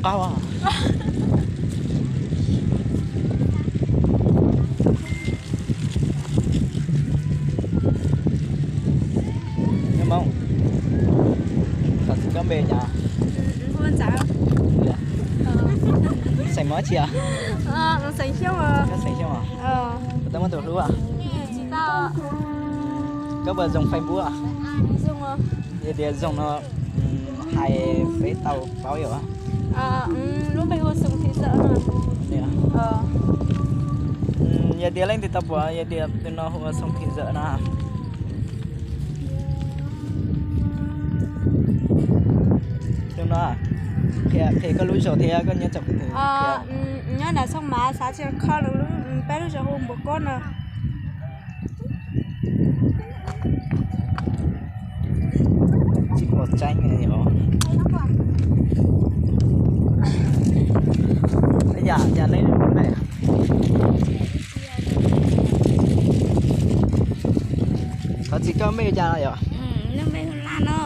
Qaug. Nyob Hmoob, thov txim koj npe cas? Xeem Hmoob tsi? Xeem Xyooj. Puas tau muaj tus hlub? Koj puas zoo Facebook? Yog tias zoo no hais peb tau paub yom? Yog tias leej twg tau pom, yog tias tus no hu ua Xoo Thim Zawm no. Tus no, qhia koj lub zos thiab koj nyob tsoom twg? Nyob nram Xoo Mav, xav tsis kho lub, peb lub zos hu Npua Kob no. Tsis pom tseeb os. Yam, yam neb, thov txim koj npe cas yom? Laj no.